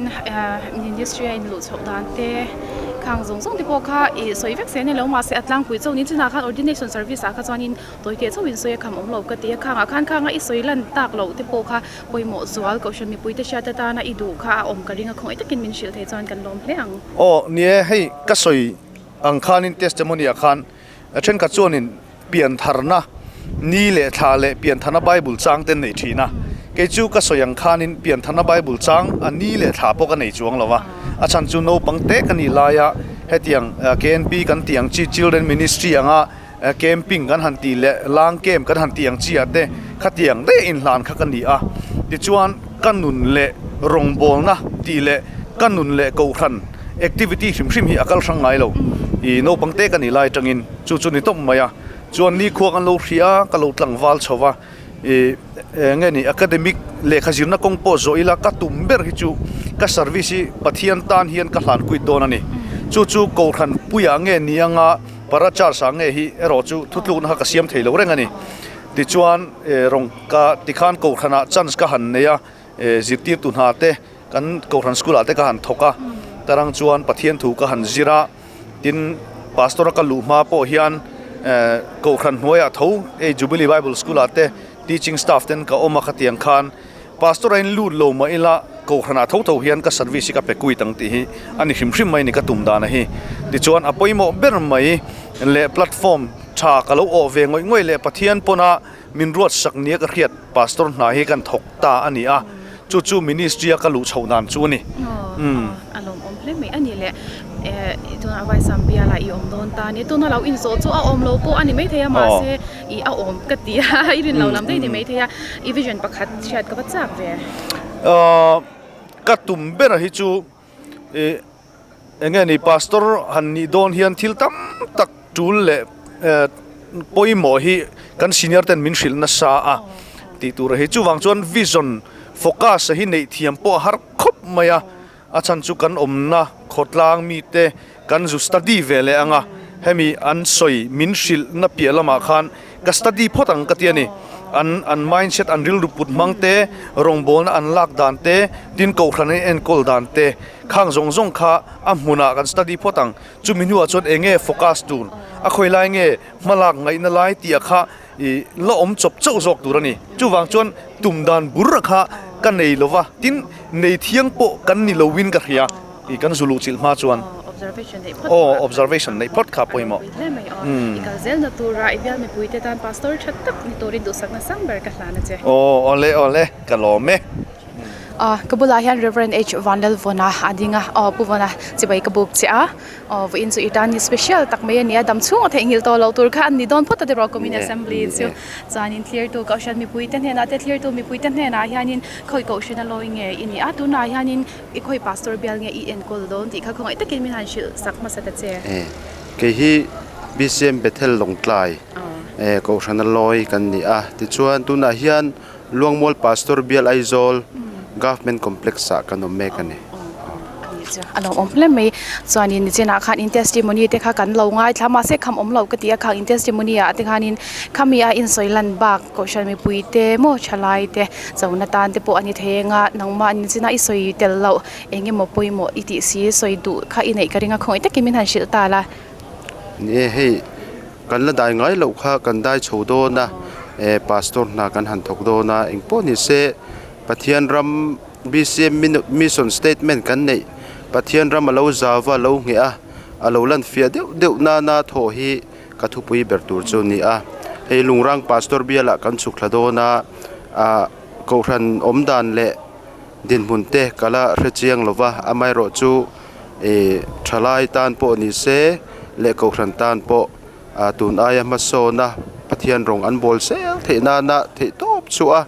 industry a inluh chhoh dan te khang zawng zawng te pawh kha i sawi vek se ni lo mahse a tlangpui chauh niin chinah khan ordination service ah kha chuanin tawi teh chauhin sawi a kham awm lo ka ti a khangah khan khanga i sawi lan tak loh te pawh kha pawimawh zual kohhran mipui te hriat atana i duh kha a awm ka ring a khawngaih takin min hrilh thei chuan kan lawm hle ang. Aw ni e hei ka sawi ang khanin testimony ah khan thenkhat chuanin piantharna ni leh thla leh piantharna Bible chang te an nei thin a, kei chu ka sawi ang khanin piantharna Bible chang a ni leh thla pawh ka nei chuang lo a, a chhan chu naupang te ka nih laia hetiang KNP kan tih ang chi Children Ministry anga camping kan han tih leh lang camp kan han tih ang chi ah te khatiang daih inhlan kha ka ni a, tichuan ka nun leh rawngbawlna tih leh ka nun leh kohhran activity hrim hrim hi a kal hrang ngai lo, ih naupang te ka nih lai atangin. Chu chu ni tawp mai a, chuan nikhua kan lo hria a, ka lo tlangval chho va, ih eng nge ni academic lehkha zirna kawng pawh zawh ila ka tum ber hi chu ka service hi Pathian tan hian ka hlan kuit dawn a ni. Chu chu Kohhran puiah nge ni anga para church ah nge hi erawh chu thutlukna kha ka siam thei lo reng a ni. Tichuan rawng ka tikhan Kohhranah chance ka han nei a, zirtirtu hna te kan Kohhran school ah te ka han thawk a, tarang chuan Pathian thu ka han zir a. Tin, Pastor a ka luh hma pawh hian Kohhran hnuaiah tho hei Jubilee Bible School ah te teaching staff ten ka awm a khatiang khan Pastor a in lut lo mah ila Kohhran ah tho tho hian ka service hi ka pe kuit ang tih hi a ni hrim hrim mai ni ka tum dan a hi. Tichuan a pawimawh ber mai leh platform tha ka lo awh ve ngawih ngawih leh Pathian pawna min ruatsak nia ka hriat Pastor hna hi kan thawk ta a ni a, chu chu ministry a ka luh chhoh dan chu a ni. Umm. A lawmawm hle mai a ni le. Eh, tuna Vaisam biala i awm dawn ta ni. Tuna lo inzawh chu a awm lo pawh a ni maithei a, mahse i a awm ka ti a, i rin lo lam daih a ni maithei a. I vision pakhat hriat ka va chak ve. Ahh, ka tum ber hi chu ih eng nge ni pastor han nih dawn hian thil tam tak tul leh eh pawimawh hi kan senior ten min hrilh nasa a tih tur hi chuvang chuan vision focus a hi neih thiam pawh a har khawp mai a a chhan chu kan awmna khawtlang mite kan zu study ve leh ang a hemi an sawi min hrilh na piah lamah khan ka study phawt ang ka ti a ni. An an mindset an rilru put hmang te, rawngbawlna an lak dan te, tin kohhran an enkawl dan te khang zawng zawng kha a hmunah kan study phawt ang. Chumi hnuah chuan eng nge focus tur, a khawi lai nge hmalak ngaihna lai tih ah kha I la awm chawp chauh zawk tur a ni. Chuvang chuan tum dan bur kha ka nei lo va, tin nei thiang pawh kan ni loin ka hria. I kan zu luh chilh hma chuan aw observation neih phawt kha pawimawh. I kal zelna tura i bial mipuite tan pastor tha tak ni turin duhsakna sang ber ka hlan a che. Aw awle awle ka lawm e. Ka bulah hian Rev. H Vanlalvawna a ding a, aw Pu Vawna chibai ka buk che a. Aw vawiin chu i tan ni special tak mai a ni a, dam chhung a theihnghilh tawh loh tur kha an ni dawn phawt a tiraw Commune Assembly chu. Chuanin thlirtu Kohhran mipuite hnenah te thlirtu mipuite hnenah hianin khawi Kohhran a lawi nge i ni a, tunah hianin i khawi Pastor bial nge i enkawl dawn tih kha khawngaih takin min han hrilh sak hmasa ta che. Kei hi BCM Bethel Lawngtlai Kohhran a lawi kan ni a, tichuan tunah hian Luangmual Pastor Bial Aizawl Government Complex ah kan awm mek a ni. A lo awm hle mai. Chuanin nichinah khan in testimony te kha kan lo ngaithla mahse kham awm lo ka ti a, khang in testimony ah te khanin khami a insawi lan bak Kohhran mipui te maw thalai te chona tan te pawh a ni thei eng a, nangmah nichinah i sawi tel loh eng emaw pawimawh i tih si sawi duh kha i neih ka ring a, khawngaih takin min han hrilh ta la. Ni e hei. Kan la dai ngai loh kha kan dai chho dawn a, eh pastor hna kan han thawk dawn a, engpawh ni se Pathian ram BCM mission statement kan neih Pathian ram a lo zau va a lo ngheh a, a lo lan fiah deuh deuh nana thawh hi ka thupui ber tur chu a ni a. Hei Lungrang pastor bialah kan chhuk thla dawn a, ah kohhran awm dan leh dinhmun te ka la hre chiang lo va, amaherawhchu Ih thalai tan pawh ni se leh kohhran tan pawh ah tun aia hmasawna Pathian rawng an bawl zel theih nana theih tawp chu a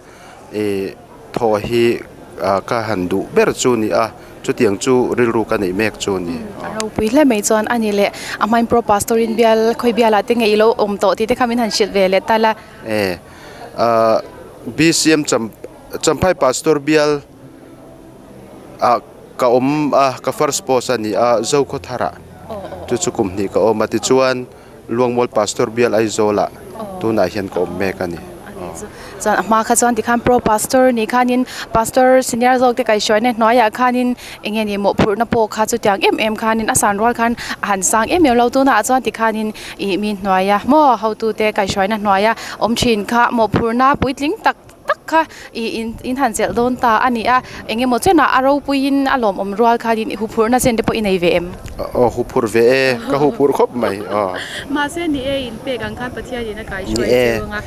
ih thaw hi ah ka han duh ber chu a ni a chutiang chu rilru ka neih mek chu a ni. A ropui hle mai chuan a ni leh a hmain pro pastor in bial khawi bialah te nge i lo awm tawh tih te kha min han hrilh ve leh ta la. E ah BCM Champhai pastor bial. ah ka awm a ka first post a ni a Zokhawthar ah chu chu kum hnih ka awm a tichuan Luangmual Pastor Bial Aizawl ah tunah hian ka awm mek a ni. Chuan a hma kha chuan tikhan Pro Pastor nih khanin Pastor senior zawk te kaihhruaina hnuaiah khanin eng nge ni mawhphurhna pawh kha chutiang em em khanin a san rual khan a han sang em em lo tunah chuan tikhanin ih mi hnuaia maw hotute kaihhruaina hnuaia awm thin kha mawhphurhna puitling tak tak kha i in in han chelh dawn ta a ni a, eng emaw chenah a ropuiin a lawmawm rual khanin i huphurhna chen te pawh i nei ve em? Aw huphurh ve e, ka huphurh khawp mai aw. Mahse ni e in pek ang khan Pathianin a kai hruai cheu ang a.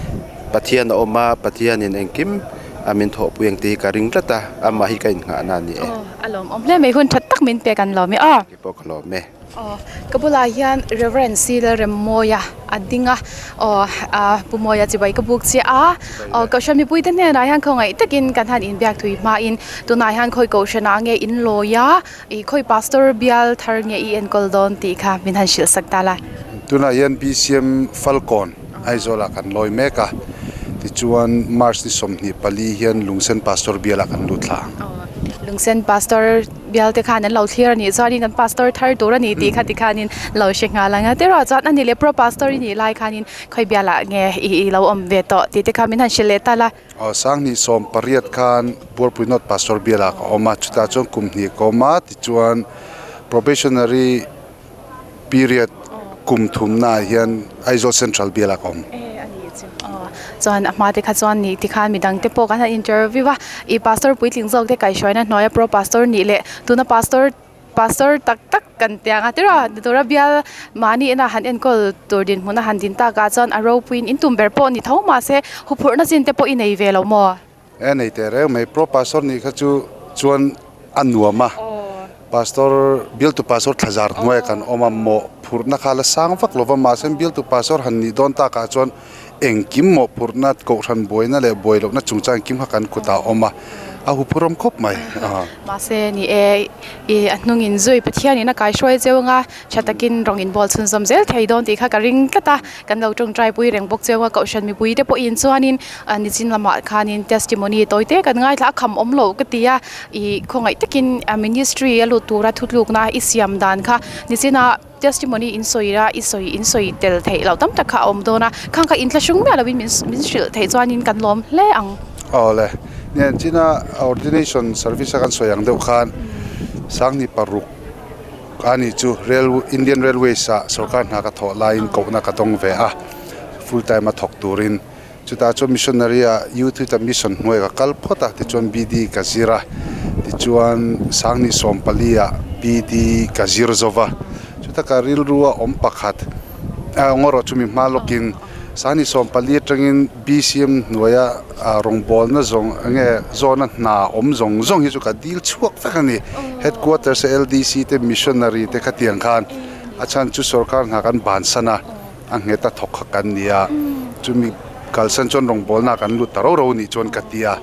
Pathian a awm a, Pathianin engkim a min thawhpui ang tih hi ka ring tlat a, amah hi ka innghahna a ni e. Aw a lawmawm hle mai, hun tha tak min pek an lawm e aw. Kei pawh ka lawm e. Aw, ka bulah hian Reverend Sila Remmawia a ding a, aw ah Pu Mawia chibai ka buk chiah a, aw Kohhran mipuite hnenah hian khawngaih takin kan han inbiak thui hmain tunah hian khawi Kohhranah nge in lawi a, ih khawi Pastor bial thar nge i enkawl dawn tih kha min han hrilh sak ta la. Tunah hian BCM Falkawn Aizawlah kan lawi mek a, tichuan March ni 24 hian Lungsen Pastor bialah kan lut thla ang. Aw, Lungsen Pastor Bial te khan an lo thlir a nih chuanin kan pastor thar tur a ni tih kha tikhanin lo hre nghal ang a tiraw chuan a ni leh pro pastor i nih lai khanin khawi bialah nge i i lo awm ve tawh tih te kha min han hrilh leh tal a. Aw 2018 khan Buarpui North Pastor bialah ka awm a chutah chuan kum hnih ka awm a tichuan probationary period kum thumnaah hian Aizawl Central bialah ka awm. Chuan a hma te kha chuan nih tikhan midang te pawh kan han interview a, ih pastor puitling zawk te kaihhruaina hnuaia pro pastor nih leh tuna pastor pastor tak tak kan tiang a tiraw ni tura bial mahni ina han enkawl tur dinhmun a han din takah chuan a ropuiin in tum ber pawh ni tho mahse huphurhna chin te pawh i nei ve lo maw? E nei teh reng mai pro pastor nih kha chu chuan a nuam a pastor bialtu pastor thlazar hnuaiah kan awm a mawhphurhna kha la sang vak lo va mahse bialtu pastor han nih dawn takah chuan engkim mawhphurhna kohhran buaina leh buai lohna chungchang engkim kha kan kutah a awm a a huphur awm khawp mai. Mahse ni e i a hnungin zui Pathianin a kaihruai cheu anga tha takin rawng inbawl chhunzawm zel thei dawn tih kha ka ring tlat a, kan lo tawngtai pui reng bawk cheu a, kohhran mipui te pawhin chuanin nichin lamah khanin testimony tawi te kan ngaithla a kham awm loh ka ti a, ih khawngaih takin ministry a lut tura thutlukna i siam dan kha nichina testimony in sawi a i sawi in sawi tel theih loh tam tak kha a awm dawn a, khang kha inthlahrung miah lovin min min hrilh theih chuanin kan lawm hle ang. Awle, nichina ordination service a kan sawi ang deuh khan 2006 A nih chu rail Indian Railways ah sorkar hna ka thawh laiin kohna ka dawng ve a, full time a thawk turin. Chutah chuan missionary ah Youth with a Mission hnuai ka kal phawt a, tichuan BD ka zir a, tichuan Sanghnih 14 ah BD ka zir zo va. Chuta ka rilru a awm pakhat a ngaw rawh chumi hma lawkin Sanghnih 14 atangin BCM hnuaia rawngbawlna zawng enge zawna hna awm zawng zawng hi chu ka dil chhuak vek a ni. Headquarters a LDC te missionary te khatiang khan a chhan chu sorkar hna kan bansan a. A nghet a thawk kha kan ni a, chumi kalsan chuan rawngbawlna kan lut ta ro ro nih chuan ka ti a.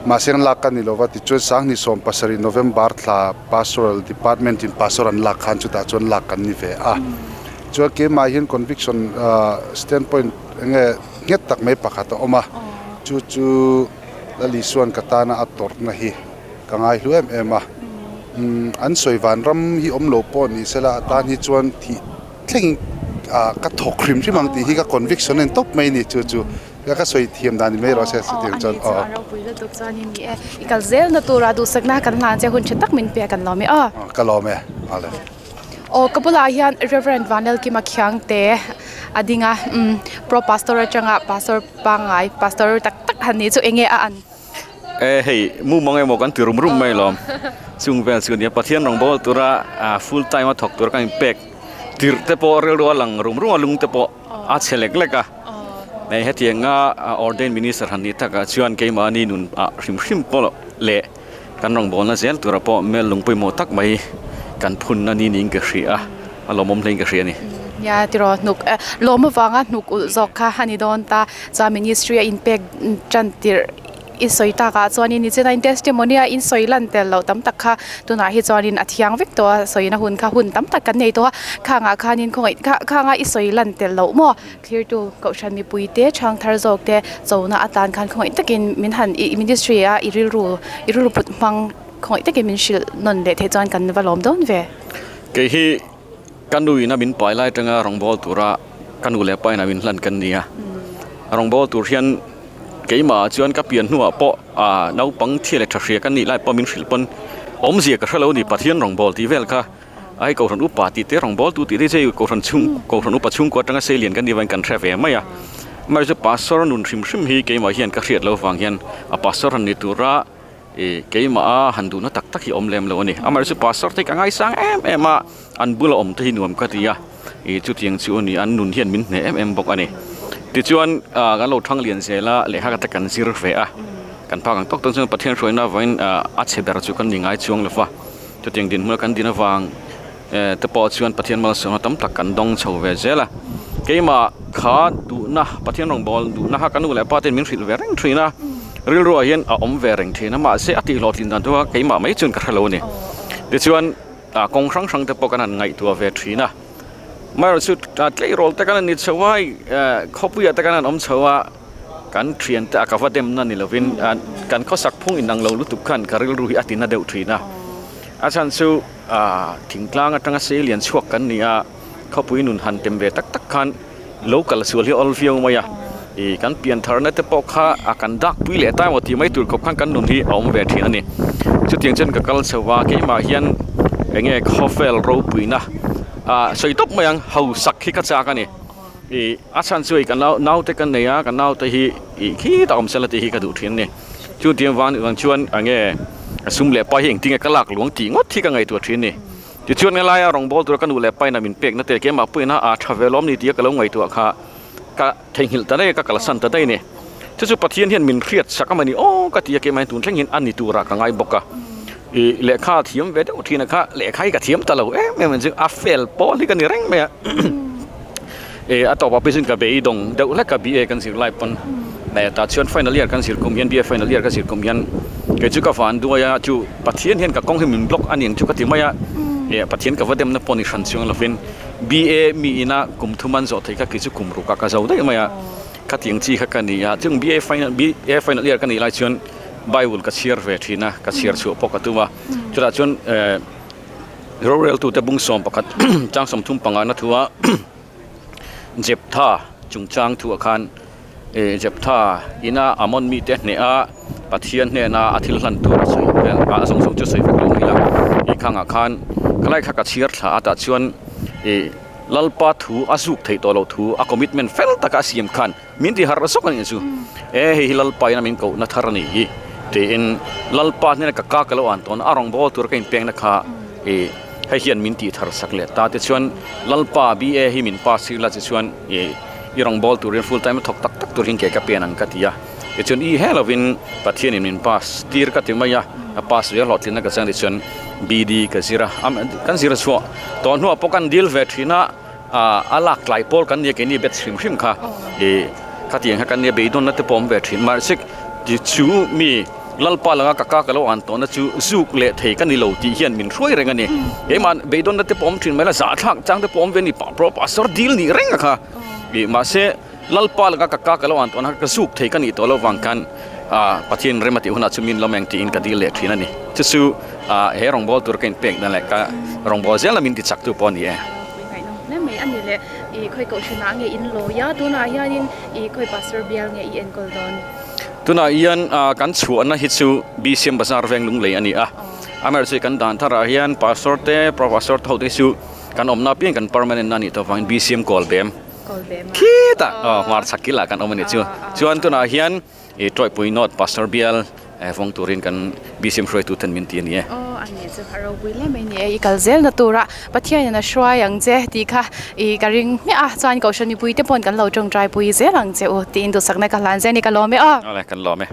Mahse an lak ka ni lova tichuan Sanghnih 17 November thla Pastoral Department in Pastor an lak khan chutah chuan lak kan ni ve a. Chuan keimah hian conviction standpoint enge nghet tak mai pakhat a awm a, chu chu Lal Isua'n ka tana a tawrhna hi ka ngaihlu em em a. An sawi vanram hi awm lo pawh ni sela a tan hi chuan thih Thleng ah ka thawk hrim hrim ang tih hi ka conviction a ni tawp mai a ni chu chu ka sawi thiam dan ni mai rawh se chutiang chuan aw. A ropui lutuk chuan in ni e i kal zel na tura duhsakna kan hlan che hun tha tak min pe a kan lawm e aw. Ka lawm e ale. Aw ka bulah hian Reverend Vanlalkima Khiangte a ding a umm pro pastor atanga pastor pangngai pastor tak tak han nih chu eng nge a an. E hei mumang emaw kan ti rum rum mai lawm chung vel chu nia Pathian rawng bawl tura ah full time a thawk tur kan inpek tirh te pawh rilru a lang rum rum a lung te pawh a chhe lek lek a hei hetianga ordained minister han nih takah chuan keimahni nun ah hrim hrim pawh leh kan rawng bawlna zel tura pawh mel lung pawimawh tak mai kan phun a ni niin ka hria a a lawmawm hlein ka hria a ni. Nia tiraw hnuk lawm avanga hnuk ulh zawk kha a ni dawn ta chuan ministry a inpek tan tirh i sawi takah chuanin nichina in testimony a in sawi lan tel loh tam tak kha tunah hi chuanin a thiang vek tawh a sawina hun kha hun tam tak kan nei tawh a khangah khanin khawngaih kha khanga i sawi lan tel loh maw Thirtu Kohhran mipuite chhang thar zawk te chona atan khan khawngaih takin min han ih ministry a i rilru i rilru put hmang khawngaih takin min hrilh nawn leh theih chuan kan va lawm dawn ve. Kei hi ka nu ina min pai lai atanga rawngbâwl tura ka nu leh pa ina min hlan kan ni a, rawngbâwl tur hian keimah chuan ka pian hnuah pawh ah naupang chhia leh tha hria ka nih lai pawh min hrilh pawn awmzia ka hre lo a ni Pathian rawngbâwl tih vel kha. Ai Kohhran upa tih te rawn bawl tu tih te chu Kohhran chhung Kohhran upa chhungkua atanga sei lian kan nih avangin kan hre ve mai a. Amaherawhchu chu Pastor nun hrim hrim hi keimah hian ka hriat loh avang hian a Pastor han ni tura ih keimah a han duhna tak tak hi a awm lem lo a ni. Amaherawhchu chu Pastor te hi ka ngaisang em em a, an bula awm te hi nuam ka ti a, ih chutiang chu a ni an nun hian min hneh em em bawk a ni. Tichuan ah kan lo thang lian zel a lehkha te kan zir ve a, kan phak ang tawk tawk chuan Pathian hruaina avangin ah a chhe ber chu kan ni ngai chuang lo va. Chutiang dinhmun a kan din avang te pawh chuan Pathian malsawmna tam tak kan dawng chho ve zel a. Keimah kha duhna, Pathian rawngbâwl duhna kha ka nu leh pa ten min hrilh ve reng thin a, rilruah hian a awm ve reng thin a, mahse a tihhlawhtlin dan chu keimah mai chuan ka hre lo a ni. Tichuan kawng hrang hrang te pawh kan han ngaihtuah ve thin a, amaherawhchu tleirawl te kan han ni chho a, hei khawpuiah te kan han awm chho a, Kan thiante a ka va demna ni lovin kan khawsak phung inang lo lutuk khan ka rilru hi a tina deuh thin a. A chhan chu thingtlang atanga sei lian chhuak kan ni a, khawpui nun han tem ve tak tak khan lo kal sual hi a awl viau mai a. Ih kan pian tharna te pawh kha a kan dak pui leh ta emaw tih mai tur khawp khan kan nun hi a awm ve thin a ni. Chutiang chuan ka kal chho a, keimah hian eng nge khawvel ropuina sawi tawp mai ang, hausak hi ka chak a ni. Ih a chhan chu hei ka nau naute ka nei a ka naute hi ih khitah awm sela tih hi ka duh thin a ni chu tiang vang vang chuan eng nge sum leh pai hi engtin nge ka lak luang tih ngawt hi ka ngaihtuah thin a ni tichuan nge laia rawng bawl tura ka nu leh paina min pek na te keimah pawhin a ah tha ve lawm ni tia ka lo ngaihtuah kha ka theihnghilh ta daih a ka kalsan ta daih a ni chu chu Pathian hian min hriat sak a mawni aw ka ti a keimah hian tun thleng hian a ni turah ka ngai bawk a ih lehkha thiam ve deuh thin a kha lehkha hi ka thiam ta lo em em ang chu a fel pawl hi ka ni reng mai a. E a tawpah pawh chuan ka beidawng deuh hlek a BA kan zir lai pawn eh tah chuan final year kan zir kum hian BA final year ka zir kum hian kei chu ka van duai a chu Pathian hian ka kawng hi min block a ni ang chu ka ti mai a eh Pathian ka va demna pawh ni hran chuang lovin BA mi ina kum thum an zawh theih kha kei chu kum rukah ka zo daih mai a khatiang chi kha ka ni a chung BA final BA final year ka nih lai chuan Bible ka chhiar ve thin a ka chhiar chhuah pawh ka tum a chutah chuan eh. Roreltute bung 11 chang 35 na thu a Jeptha chungchang thuah khan eh Jeptha ina Amon mite hneh a Pathian hnena a thil hlan tur a sawi vel a zawng zawng chu sawi vek lo mai la ih khangah khan khalai kha ka chhiar thla a tah chuan ih. Lalpa thu a zuk theih tawh loh thu a commitment fel taka a siam khan min ti harh zawk a nih chu. E hei hi Lalpa ina min kohna thar a nih hi tiin Lalpa hnena ka ka ka lo an tawn a rawngbâwl tur ka inpekna kha i hei hian min tih thar sak leh ta tichuan Lalpa BA hi min pass tir la tichuan i i rawngbâwl turin full time a thawk tak tak tur hian ke ka pen ang ka ti a tichuan i he lovin Pathianin min pass tir ka ti mai a a pass ve hlawhtlinna ka chang tichuan BD ka zir a kan zir chhuah tawh hnuah pawh kan dil ve thin a. A lak tlai pawl kan nia keini bet hrim hrim kha ih khatiang kha kan nia beidawnna te pawh awm ve thin mahse ti chu mi lalpa langa ka ka ka lo an tawhna chu zuk leh thei ka ni lo tih hian min hruai reng a ni keimah beidawnna te pawh awm thin mai la zahthlak chang te pawh awm ve a ni pah pawh pastor dil nih reng a kha ih mahse lalpa langa ka ka ka lo an tawhna kha ka zuk thei ka nih tawh lo vang khan ah Pathian rem a tih hunah chu min lawm eng tiin ka dil leh thin a ni chu chu ah he rawngbâwl tur ka inpek dan leh ka rawngbâwl zel a min ti chak tu pawh a ni e. Ngaihnawm hle mai a ni le. I khawi kohhranah nge in lawi a, tunah hianin i khawi pastor bial nge i enkawl dawn? Tunah hian kan chhuahna hi chu BCM Bazar veng lunglei a ni a. Amaherawhchu kan dan tharah hian pastor te, professor te ho te hi chu kan awmna apiang kan permanent na a nih tawh avangin BCM Kawlbem khitah hmarchhak kilah kan awm a nih chu. Chuan tunah hian I Tawihpui North Pastor bial vawng turin kan BCM hruaitu ten min ti a ni e. Aw a ni chu a ropui hle mai ni e, i kal zel na tura Pathianin a hruai ang che tih kha i ka ring hmiah a, chuan Kohhran mipui te paw'n kan lo tawngtai pui zel ang che u tiin duhsakna ka hlan che a ni, ka lawm e aw. Awle kan lawm e.